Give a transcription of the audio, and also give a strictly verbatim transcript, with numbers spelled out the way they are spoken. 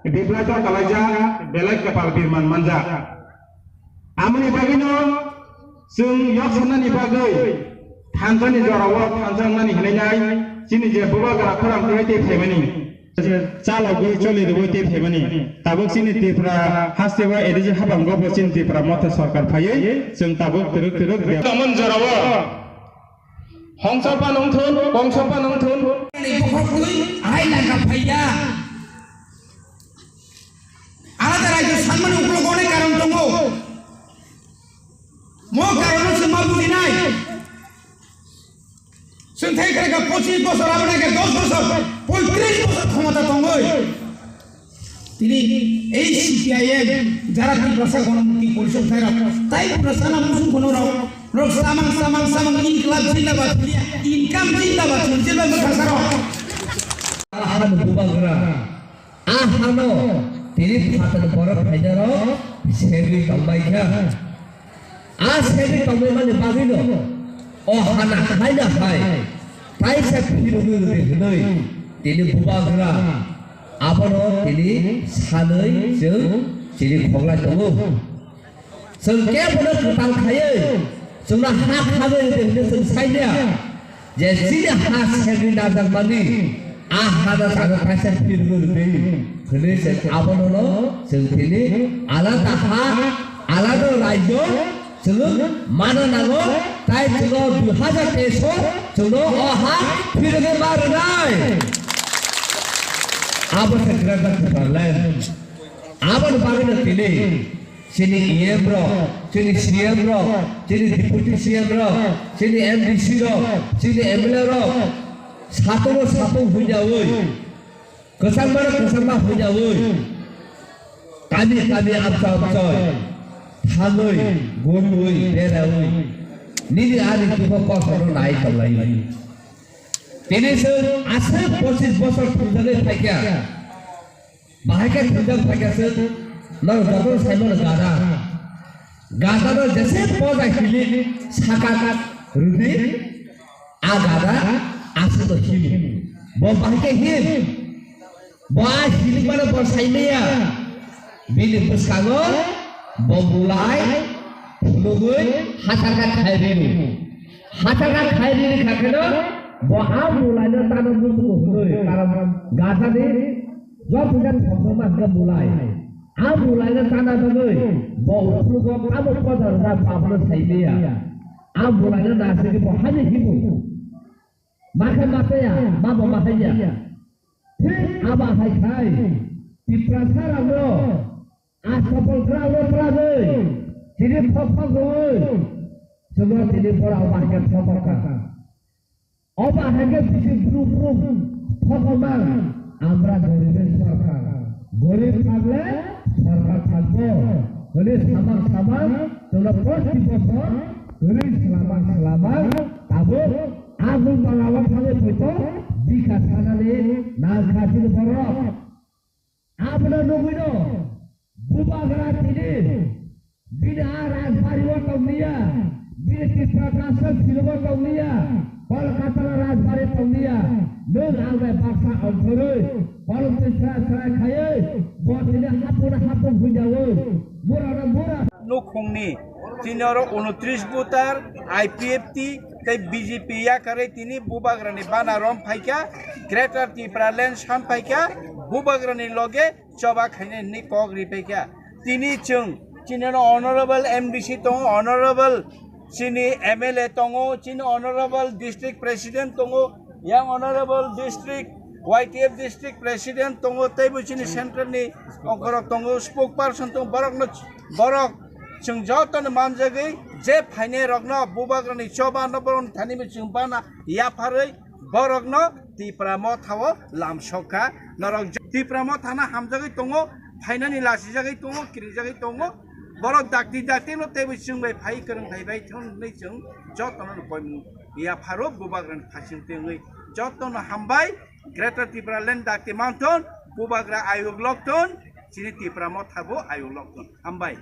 Biplaito kalaijak, belai kwpal birman manjak. Amoni bagwino chwng yok sanani bagwi thansani jorao thansa wngnani hinwi nai chini je bubagra khorang twiwi tei phaimani. Chalogwi choli rwui tei phaimani. Tabuk chini Tripura hasteo A D C habango bo chini Tripura motha sorkar phaiwi chwng tabuk twrwk twrwk de. Tamon jorao hongsa pa nongthun, kongsa pa nongthun. Ni bukhuk twi ahai langka phaiya. Alada rajyo sanmani uklogo onek karon tongo. Mo karono chwng ma bujinai. Chwng thai khe pochis bosor, abo nai khe dos bosor, poitris bosor khomota tongwi. Tini ei C P I M jara Tiprasa Ganamukti Porishod thairok tai pura sana musung kono rok, rok samang, samang, samang, inklab jindabad, income jindabad, jindabad, jindabad. Ahan bubagra. A hano tini phatar borok phainaro segwi tongbai kha. A segwi tongbai mani bagwino o hana haina hai taisa phirogwi rwdi hwnwi tini bubagra abono tini sanwi chwng chini khoklai tongo. Chwng kebono kwtal khaiwi chwngno ha khagwi rwdi hwnwi chwng saimaya je chini ha segwi najakmani a hano chano kaisa phirwi rwdi hwnwi chwng abonono chwng tini alada ha alada rajyo chwng mano nango tai chwngno dui hajar teis o chwngno o ha phirwi ma rwnai. Abo se Greater Tipraland. Aboni bagwino tini chini E M rok, chini C M rok, chini Deputy C M rok, chini M D C rok, chini M L A rok, satungo satung huijaui, kwchangmano kwchangma huijaui, kami kami amcha amchoi thangwi, guriui, beraui, nini ani dukho kostono nai tonglaiwi. Tini chwng aswk pochis bosor thumjagwi phaikha. Bahai khe thwijak phaikha chwng, norok jotono saimano gada. Gadano jese poja hilik saka rwdi, a gada aswkno himo. Bo bahai khe him. Bo a hilikmano bo saimaya. Bini bwskango bo mulai phunugwi hathaka khai rino. Hathaka khai rini kha kheno bo a mulaino tano muchungo hwnwi karon gadani joto jak thokjak ma hwnkhe mulai. A mulaino tana bagwi bo ukhulgo tamo poja rwjak bo abono saimaya. A mulaino nasigi bo haino himo. Makhe mataya, mabo makhaiya. Thik abo hai khai Tiprasa rokno Asapol kwrwngno twlagwi tini thokthok rwui chwngno tini borok obo hai khe thokthok kha. Obo hai khe bisi bru bru thokma, আমরা গরিবের সরকার, গরিব থাকলে সরকার থাকবো hwnwi samang samang chwngno proti bosor kwrwi swlamang swlamang tabuk a bumung o thangwi phaikha bikha sanani nangkha chini borok. Abono nugwino bubagra tini bini a rajbari o tonglia, bini Tiprasa sal silo o tonglia, Kolkata o rajbari tonglia, nwng ang bai baksa ongkhorwi, kolom twi sra sra khaiwi, bo tini hapung hapung huijaui, mura no mura. Nukhungni tini oro unotris voter, I P F T tei B J P yakarwi tini bubagrani bana rom phaikha, Greater Tipraland sam phaikha, bubagrani loge choba khainai hwnwi kok ripaikha. Tini chwng chini no honorable M D C tongo, honorable chini M L A tongo, chini honorable district president tongo, yang honorable district Y T F district president tongo, teibo chini central ni ongkorok tongo, spokesperson tongo, borok no, borok chwng joto no manjagwi je phainai rok no bubagrani choba no borok thani chwng bana yapharwi borokno Tipra Motha o lamsok kha. Norok Tipra Motha no hamjagwi tongo, phainani lasijagwi tongo, kirijagwi tongo. Borok dakti dakti no teibo chwng bai phai kwrwng phai bai thung hwnwi chwng jotono no poimung yapharo bubagrani phasing tengwi jotono hambai. Greater Tipraland dakti mangthon, bubagra ayuk lokthon, chini Tipra Motha bo ayuk lokthon. Hambai.